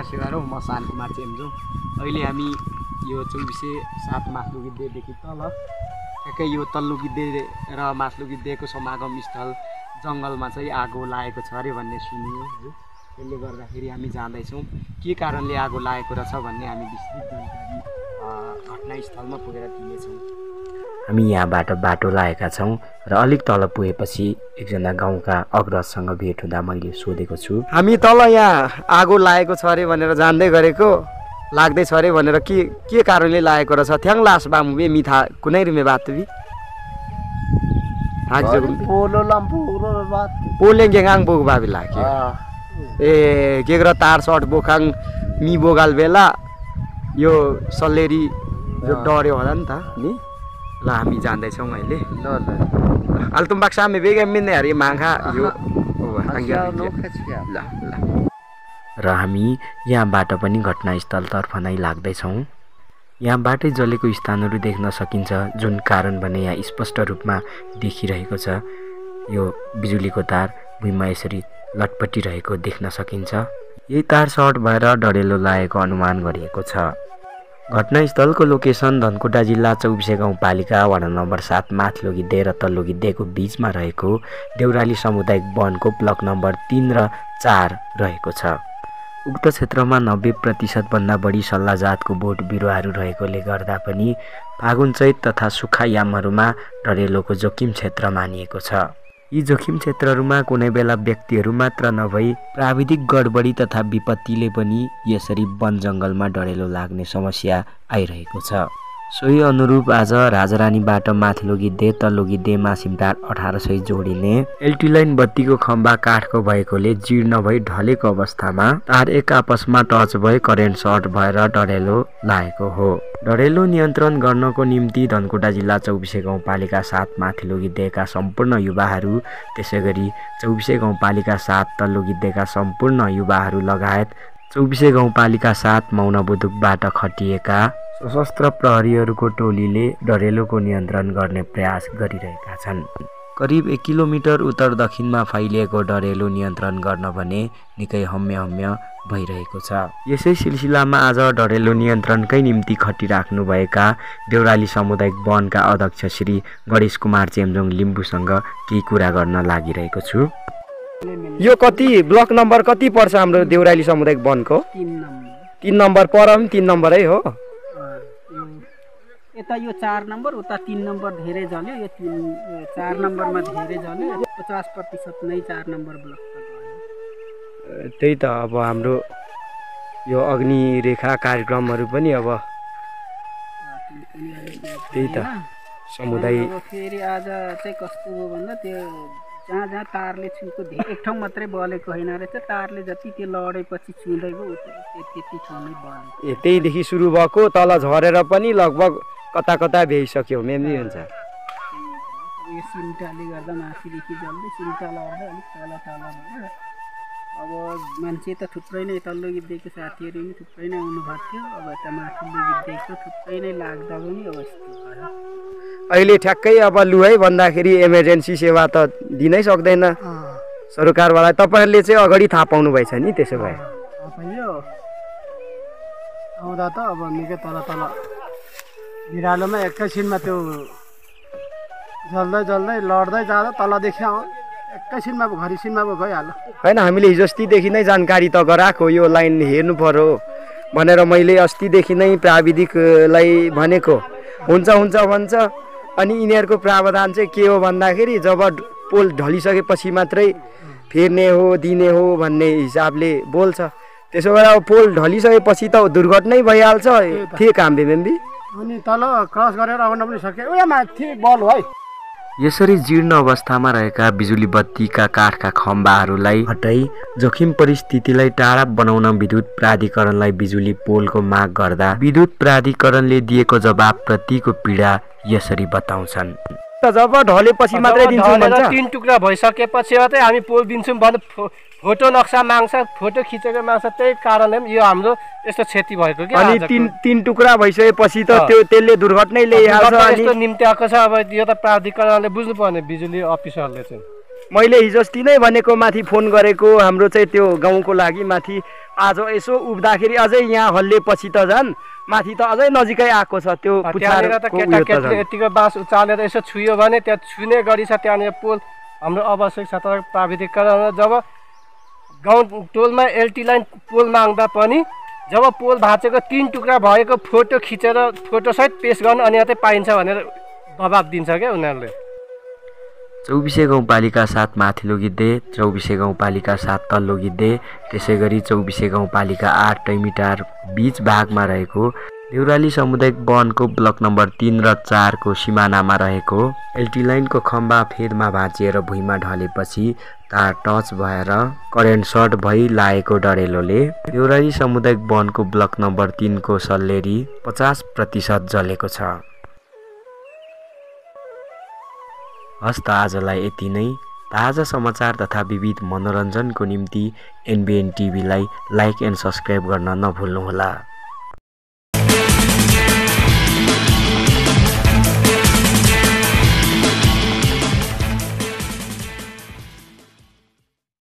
नमस्कार सेवारो म सान कुमार चेम्जो। अहिले हामी यो 24/7 माथलुगिद्देदेखि तल ठ्याक्कै यो तल्लुगिद्दे र माथलुगिद्देको समागम स्थल जङ्गलमा चाहिँ आगो लागेको छ अरे भन्ने सुनियो। त्यसले गर्दाखेरि हामी जाँदैछौँ। के कारणले आगो लागेको रहेछ भन्ने हामी विस्तृत जानकारी घटनास्थलमा पुगेर दिनेछौँ। हामी यहाँबाट बाटो लागेका छौँ र अलिक तल पुगेपछि एकजना गाउँका अग्रजसँग भेट हुँदा मैले सोधेको छु। हामी तल यहाँ आगो लागेको छ अरे भनेर जान्दै गरेको, लाग्दैछ अरे भनेर के कारणले लागेको रहेछ थ्याङ लास बामुबे मिथा कुनै रुमे बात भी पोलो लम्पुरो बात पोले गेगाङ बोग बाबी लाग्यो ए केग्र तार सर्ट बोखाङ मी बोगाल बेला यो सल्लेरी जो डर्यो होला नि त नि। ल हामी जाँदैछौँ अहिले। अल्तुम बाक्सा मे बेगे मिन्ने हरि मांगा यो ल र हामी यहाँबाट पनि घटनास्थलतर्फ नै लाग्दैछौँ। यहाँबाटै जलेको स्थानहरू देख्न सकिन्छ, जुन कारण भने यहाँ स्पष्ट रूपमा देखिरहेको छ। यो बिजुलीको तार भुइँमा यसरी लटपटिरहेको देख्न सकिन्छ। यही तार सर्ट भएर डढेलो लागेको अनुमान गरिएको छ। घटनास्थलको लोकेसन धनकुटा जिल्ला 24 गाउँपालिका वडा नम्बर 7 माथलुगिद्दे र तल्लुगिद्देको बीचमा रहेको देउराली सामुदायिक वनको ब्लक नम्बर 3 र 4 रहेको छ। उक्त क्षेत्रमा 90% भन्दा बढी सल्ला जातको बोट बिरुवाहरू रहेकोले गर्दा पनि फागुन चैत तथा सुक्खा यामहरूमा डढेलोको जोखिम क्षेत्र मानिएको छ। यी जोखिम क्षेत्रहरूमा कुनै बेला व्यक्तिहरू मात्र नभई प्राविधिक गडबडी तथा विपत्तिले पनि यसरी वन जङ्गलमा डढेलो लाग्ने समस्या आइरहेको छ। सोही अनुरूप आज राजारानीबाट माथिल्लोगिद्दे तल्लोगिद्दे मासिमटार 1800 जोडिने एलटी लाइन बत्तीको खम्बा काठको भएकोले जीर्ण भई ढलेको अवस्थामा तार एक आपसमा टच भई करेन्ट सर्ट भएर डढेलो लागेको हो। डढेलो नियन्त्रण गर्नको निम्ति धनकुटा जिल्ला 24 गाउँपालिका 7 माथिल्लोगिद्देका सम्पूर्ण युवाहरू, त्यसैगरी 24 गाउँपालिका 7 तल्लोगिद्देका सम्पूर्ण युवाहरू लगायत 24 गाउँपालिका 7 मौनबुदुकबाट खटिएका सशस्त्र प्रहरीहरूको टोलीले डढेलोको नियन्त्रण गर्ने प्रयास गरिरहेका छन्। करिब 1 किलोमिटर उत्तर दक्षिणमा फैलिएको डढेलो नियन्त्रण गर्न भने निकै हम्य भइरहेको छ। यसै सिलसिलामा आज डढेलो नियन्त्रणकै निम्ति खटिराख्नुभएका देउराली सामुदायिक वनका अध्यक्ष श्री गणेश कुमार चेम्जोङ लिम्बूसँग केही कुरा गर्न लागिरहेको छु। यो कति ब्लक नम्बर कति पर्छ हाम्रो देउराली सामुदायिक वनको? 3 नम्बर पर 3 नम्बरै हो। यता यो 4 नम्बर उता 3 नम्बर धेरै जल्यो। यो 4 नम्बरमा धेरै जल्यो। 50% नै 4 नम्बर ब्लकमा गयो। त्यही त अब हाम्रो यो अग्नि रेखा कार्यक्रमहरू पनि अब त्यही त समुदाय फेरि आज चाहिँ कस्तो हो भन्दा त्यो जहाँ तारले छुको एक ठाउँ मात्रै बलेको होइन रहेछ। तारले जति त्यो लडेपछि छुँदै गयो त्यति ठाउँमै बल्यो। त्यहीदेखि सुरु भएको तल झरेर पनि लगभग कता भ्याइसक्यो मेमरी हुन्छ। यो सिम्टाले गर्दा माथिदेखि जल्दै सिम्टा लड्दै अलिक तल भएर अब मान्छे त थुप्रै नै तल्लोगिद्देको साथीहरू पनि थुप्रै नै आउनुभएको थियो। अब यता माथिल्लोगिद्देको थुप्रै नै लाग्दा पनि अवस्था भयो। अहिले ठ्याक्कै अब लु है भन्दाखेरि इमर्जेन्सी सेवा त दिनै सक्दैन सरकारवाला। तपाईँहरूले चाहिँ अगाडि थाहा पाउनु भएछ नि? त्यसो भए यो आउँदा त अब निकै तल बिरालोमा एकैछिनमा त्यो जल्दै लड्दै जाँदा तलदेखि एकैछिनमा घरिसिनमा गइहाल्यो। होइन, हामीले हिजो अस्तिदेखि नै जानकारी त गराएको यो लाइन हेर्नु पर्यो भनेर मैले अस्तिदेखि नै प्राविधिकलाई भनेको। हुन्छ भन्छ। अनि यिनीहरूको प्रावधान चाहिँ के हो भन्दाखेरि जब पोल ढलिसकेपछि मात्रै फेर्ने हो दिने हो भन्ने हिसाबले बोल्छ। त्यसो भएर अब पोल ढलिसकेपछि त दुर्घटनै भइहाल्छ। के काम बेबेम्बी अनि तल क्रस गरेर आउन पनि सक्यो। उयो माथि बल है। यसरी जीर्ण अवस्थामा रहेका बिजुली बत्तीका काठका खम्बाहरूलाई हटाई जोखिम परिस्थितिलाई टाढा बनाउन विद्युत प्राधिकरणलाई बिजुली पोलको माग गर्दा विद्युत प्राधिकरणले दिएको जवाबप्रतिको पीडा यसरी बताउँछन्। जब ढलेपछि मात्रै दिन्छौँ भन्छ। 3 टुक्रा भइसकेपछि मात्रै हामी पोल दिन्छौँ भने फोटो नक्सा माग्छ, फोटो खिचेको माग्छ। त्यही कारणले यो हाम्रो यस्तो क्षति भएको कि। अनि 3 टुक्रा भइसकेपछि त त्यसले दुर्घटनै ल्याइहाल्छ। यस्तो निम्ति आएको छ। अब यो त प्राधिकरणले बुझ्नुपर्ने, बिजुली अफिसरले चाहिँ। मैले हिजोस्ति नै भनेको माथि फोन गरेको हाम्रो चाहिँ त्यो गाउँको लागि माथि आज यसो उब्दाखेरि अझै यहाँ हल्लेपछि त झन् माथि त अझै नजिकै आएको छ त्यो त्यहाँनिर त केटाकेटीले यतिको बाँस उचालेर यसो छुयो भने त्यहाँ छुने गरी छ त्यहाँनिर पोल हाम्रो आवश्यक छ तर प्राविधिकरण जब गाउँ टोलमा एलटी लाइन पोल माग्दा पनि जब पोल भाँचेको 3 टुक्रा भएको फोटो खिचेर फोटोसहित पेश गर्नु अनि मात्रै पाइन्छ भनेर दबाब दिन्छ क्या उनीहरूले। 24 गाउँपालिका 7 माथिल्लो गिद्धे, 24 गाउँपालिका 7 तल्लो गिद्धे, त्यसै गरी 24 गाउँपालिका 8 टैमिटार बीच भागमा रहेको देउराली सामुदायिक वनको ब्लक नम्बर 3 र 4 को सिमानामा रहेको एलटी लाइनको खम्बा फेदमा भाँचिएर भुइँमा ढलेपछि तार टच भएर करेन्ट सर्ट भई लागेको डरेलोले देउराली सामुदायिक वनको ब्लक नम्बर 3 को सल्लेरी 50% जलेको छ। हस्त आजलाई यति नै। ताजा समाचार तथा विविध मनोरञ्जनको निम्ति एनबिएन टिभीलाई लाइक एन्ड सब्स्क्राइब गर्न नभुल्नुहोला।